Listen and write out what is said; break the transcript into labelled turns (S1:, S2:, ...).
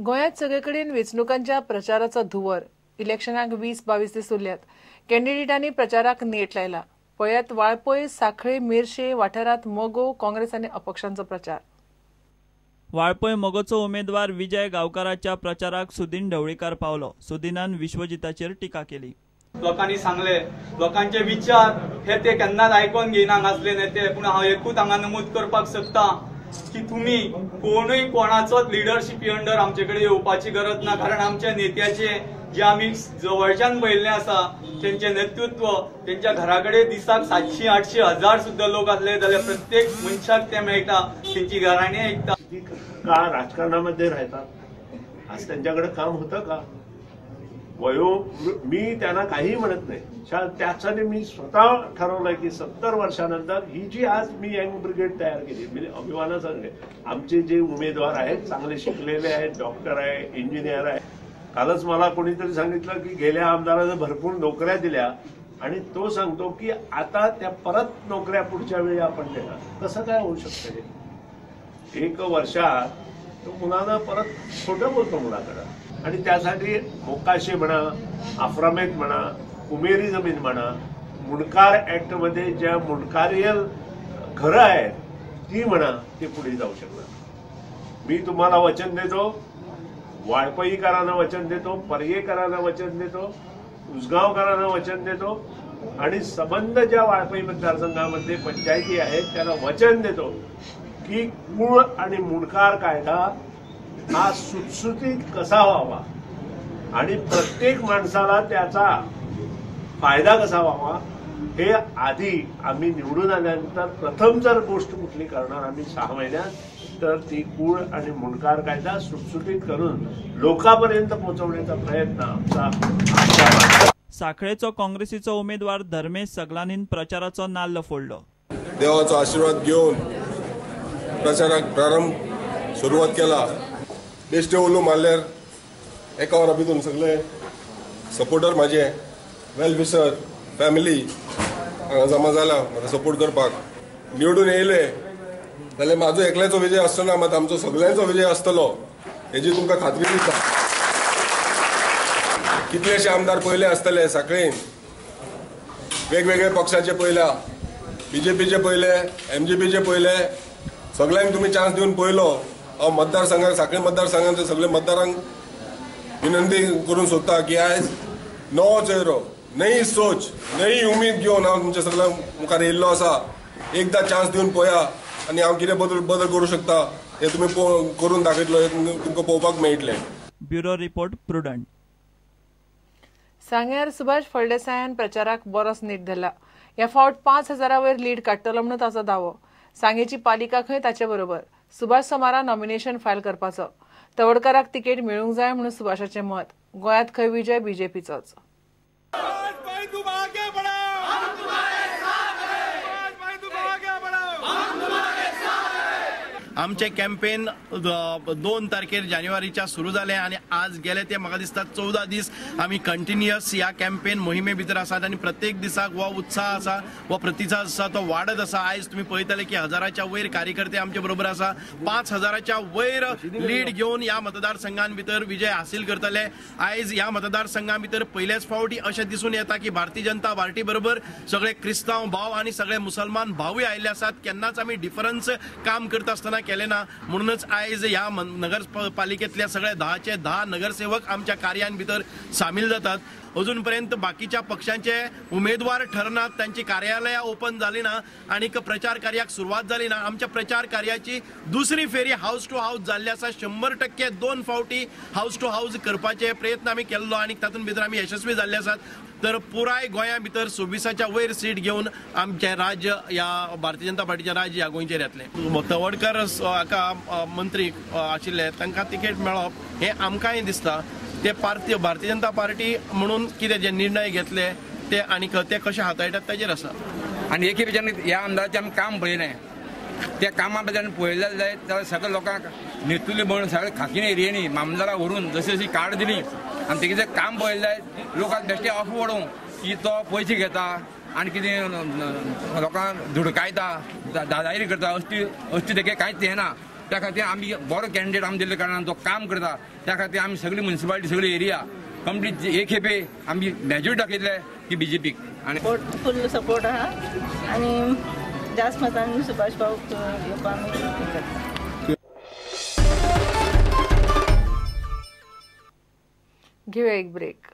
S1: गोंयांत सगळे कडेन वेंचणुकांच्या प्रचाराचो धुंवर. इलेक्शनाक 20-22 दीस उरल्यात. कॅन्डिडेटांनी प्रचाराक नेट लायला. पळयात वाळपय, सांखळे, मेरशे वाठारांत मगो, काँग्रेस आनी अपक्षांचो प्रचार.
S2: वाळपय मगोचो उमेदवार विजय गांवकाराच्या प्रचाराक सुदीन ढवळीकार पावलो. सुदीनान विश्वजिताचेर टिका केली.
S3: लोकांनी सांगले, लोकांचे विचार हे ते केन्नाच आयकोन घेयना नासले नेते, पूण हांव एकूच हांगा नमूद करपाक सोदता की तुमी कोणूय कोणाचोच लिडरशिपी अंडर आमचे कडेन येवपाची गरज ना, कारण आमच्या नेत्याचे जे आमी जवळच्यान पळयल्लें आसा तेंचें नेतृत्व, तेंच्या घरा कडेन दिसाक 700, 800, 1000 सुद्दां लोक आसले जाल्यार प्रत्येक मनशाक ते मेळटा, तेंची घराणी आयकता.
S4: का राजकारणामध्ये राहतात, आज त्यांच्याकडे काम होतं का? वयो मी त्यांना काही म्हणत नाही. त्यासाठी मी स्वतः ठरवलंय की 70 वर्षानंतर ही जी आज मी यंग ब्रिगेड तयार केली, मी अभिमानानं सांगते, आमचे जे उमेदवार आहेत चांगले शिकलेले आहेत, डॉक्टर आहे, इंजिनियर आहे. कालच मला कोणीतरी सांगितलं की गेल्या आमदाराने भरपूर नोकऱ्या दिल्या आणि तो सांगतो की आता त्या परत नोकऱ्या पुढच्या वेळी आपण देणार. कसं काय होऊ शकतं हे? एक वर्षात तो मुलांना परत खोटं बोलतो मुलाकडं. आणि त्यासाठी मोकाशे म्हणा, आफ्रामेत म्हणा, कुमेरी जमीन म्हणा, मुंडकार ऍक्टमध्ये ज्या मुंडकारियल घरं आहेत ती म्हणा, ते पुढे जाऊ शकणार. मी तुम्हाला वचन देतो, वाळपईकरांना वचन देतो, पर्येकरांना वचन देतो, उसगावकरांना वचन देतो आणि संबंध ज्या वाळपई मतदारसंघामध्ये पंचायती आहेत त्यांना वचन देतो की कुळ आणि मुंडकार कायदा हा सुटसुटीत कसा व्हावा आणि प्रत्येक माणसाला त्याचा फायदा कसा व्हावा हे आधी आम्ही निवडून आल्यानंतर प्रथम जर गोष्ट कुठली करणार आम्ही 6 महिन्यात तर ती कुळ आणि मुंडकार कायदा सुटसुटीत करून लोकांपर्यंत पोहोचवण्याचा प्रयत्न आमचा.
S2: सांखळेचो काँग्रेसीचो उमेदवार धर्मेश सगलानीन प्रचाराचो नाल्ल फोडलो.
S5: देवाचो आशीर्वाद घेऊन प्रचाराक प्रारंभ सुरवात केला. बेश्टे उलो मारल्यार एका वरा भितून सगळे सपोर्टर माझे वेल विशर फॅमिली हांगा जमा जाला म्हाका सपोर्ट करपाक. निवडून येयले जाल्यार म्हाजो एकल्याचो विजय आसचो ना, मात आमचो सगळ्यांचो विजय आसतलो हेजी तुमकां खात्री दिता. कितलेशे आमदार पयले आसतले सांखळेन, वेगवेगळे पक्षाचे पयल्या, बीजेपीचे पयले, एमजीपीचे पयले, सगळ्यांक तुमी चान्स दिवन पयलो. हांव मतदारसंघाक, सांखळी मतदारसंघांत सगळे मतदारांक विनंती करूंक सोदता की आयज नवो चेहरो, नई सोच, नई उमेद घेवन हांव तुमच्या सगळ्यां मुखार येयल्लो आसा. एकदां चान्स दिवन पळया आनी हांव कितें बदल करूं शकता हें तुमी करून दाखयतलो, हें तुमकां पळोवपाक मेळटलें.
S2: Bureau report, Prudent.
S1: सांग्यार सुभाष फळदेसायान प्रचाराक बरोच नेट धरला. ह्या फावट 5000 वयर लीड काडटलो म्हणून ताचो दावो. सांगेची पालिका खंय ताचे बरोबर. सुभाष सोमारा नॉमिनेशन फायल करपाचो. तवडकाराक तिकेट मेळूंक जाय म्हणून सुभाषाचें मत. गोंयांत खंय विजय बीजेपीचोच.
S6: आमचे कॅम्पेन 2 तारखेर जानेवारीच्या सुरू जालें आनी आज गेले ते म्हाका दिसता 14 दीस आमी कंटिन्युअस ह्या कॅम्पेन मोहिमे भितर आसात आनी प्रत्येक दिसाक हो उत्साह आसा, हो प्रतिसाद आसा तो वाडत आसा. आयज तुमी पळयतले की 1000च्या वयर कार्यकर्ते आमचे बरोबर आसा. 5000च्या वयर लीड घेवन ह्या मतदारसंघान भितर विजय हासील करतले. आयज ह्या मतदारसंघा भितर पयलेच फावटी अशें दिसून येता की भारतीय जनता पार्टी बरोबर सगळे क्रिस्तांव भाव आनी सगळे मुसलमान भावूय आयिल्ले आसात. केन्नाच आमी डिफरन्स काम करता आसतना केले ना, म्हणूनच आयज ह्या नगरपालिकेतल्या सगळ्या 10चे 10 नगरसेवक आमच्या कार्यान भितर सामील जातात. अजून पर्यंत बाकीच्या पक्षांचे उमेदवार ठरनात, तांची कार्यालयां ओपन जाली ना आनी प्रचार कार्याक सुरवात जाली ना. आमच्या प्रचार कार्याची दुसरी फेरी हावस टू हावस जाल्ली आसा. 100% 2 फावटी हावस टू हावस करपाचे प्रयत्न आमी केल्लो आनी तातूंत भितर आमी यशस्वी जाल्ले आसात. तर पुराय गोंया भितर 26च्या वयर सीट घेवन आमचें राज्य ह्या भारतीय जनता पार्टीचें राज्य ह्या गोंयचेर येतलें. तवडकर हाका मंत्री आशिल्ले तांकां तिकेट मेळप हें आमकांय दिसता. ते भारतीय जनता पार्टी म्हणून कितें जे निर्णय घेतले ते आनी ते कशे हाताळटात ताचेर आसा.
S7: आनी एके भितर ह्या आमदाराचें आमी काम पळयलें, त्या कामा भितर पळयलें जायत जाल्यार सगळ्या लोकांक नेतुली म्हणून सगळे खाकीन एरियांनी मामदाराक व्हरून जशी जशी कार्ड दिली आनी तेगेलें काम पळयलें जायत लोकांक बेश्टे ऑफ वडोवंक की तो पयशे घेता आनी कितें लोकांक धुडकायता, दादागिरी करता, अशी अशी तेगे कांयच येना. त्या खातीर आमी बरो कॅन्डिडेट आमी दिल्ल्या कारणान तो काम करता. त्या खातीर आमी सगळी म्युनिसिपालिटी सगळी एरिया कंप्लीट एक खेपे आमी मॅजोरिटी दाखयतले की बीजेपीक. आनी
S8: फूल सपोर्ट आहा आनी जास्त मतान सुभाष भाऊक येवपा आमी करता.
S1: घेऊया एक ब्रेक.